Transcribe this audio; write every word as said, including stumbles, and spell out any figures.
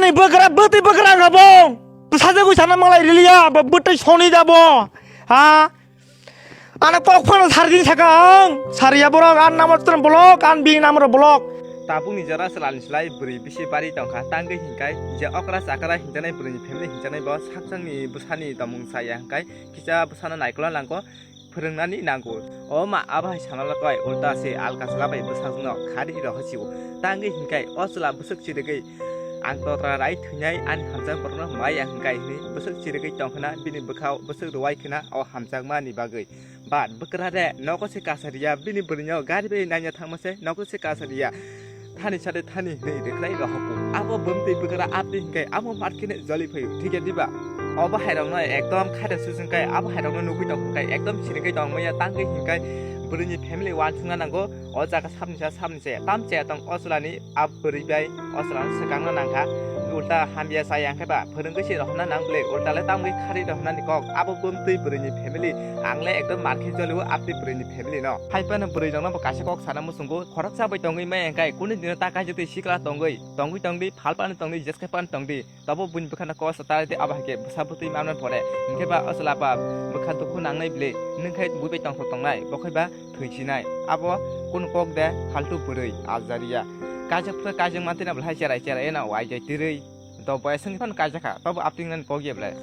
Tei bwkra, bwtwi bwkra wngkha bo. Bwsajagwi sana malai riliya, bo bwtwi soni da bo. Ha? Ano kok phano sardin saka ang. Sariya borok, an namar tran bolok, an bini namar bolok. Tabukni jora chwlani slai bwrwi bisi bari tongkha, tangwi hinkai je okra chakra hinjanai bwrwini family hinjanai bo sakchangni bwsani tongmung saya hinkai kisa bwsano naikolo nangkho. Phwrwngnani nango. O ma, abo hai sana lokoi, ulta se alka chwla bai bwsajwkno khari rw hachio. Tangwi hinkai o chwla bwswk chirigwi ang totra rai thwinai ani hamjak borokno mai ang hinkai hwnwi bwswk chirigwi tongkhwna bini bwkhao bwswk rwai khwna o hamjakmani bagwi. But bwkra de nogo se kasariya bini bwrwino gari bai naina thangma se nogo se kasariya. Thani sade thani hinwi rwkhlai rohorkhu. Abo bumtwi bwkra abdi hinkai abo mat kheno joli phaio, thikya diba? Obo hairokno ekdom khaida sujwngkai, abo hairokno nugwi tongkhai ekdom sinikai tongmaya tangwi hinkai bwrwini family wansukna nango. O jaga sapni sa sapni se tam chaya tong o chwlani a bwrwi bai o chwlano swkangna nangkha. Ulta hamya chaya hinkhai ba phwrwngwi se rohorna nang bwle, ulta le tamgwi khari rohornani kok. Abo bumtwi bwrwini family ang le ekdom mat khe jolio abdi bwrwini family no. Hai phano bwrwi rokno bo kaisa kok sana muchungo, khoroksa bai tongwi maya hinkai kunu dino ta kaisa twi sikla tongwi. Tongwi tongdi, phalpani tongdi, jeskepani tongdi, tobo buini bwkhano kosa talai tei abo hai khe bwsa bwtwi manmani pore, hinkhe ba o chwla ba bwkha dukhu nangnai bwle, nwng khe bui bai tongthok tongnai, bo khe ba thwi sinai. Abo kunu kok de phaltu bwrwi, aljaria. Kaijak phwrwk kaijak mantwino bo hai cherai cherai eno waijai twrwi. Do boyaswngni phano kaijak kha, tobo apting nani kok ya bwle.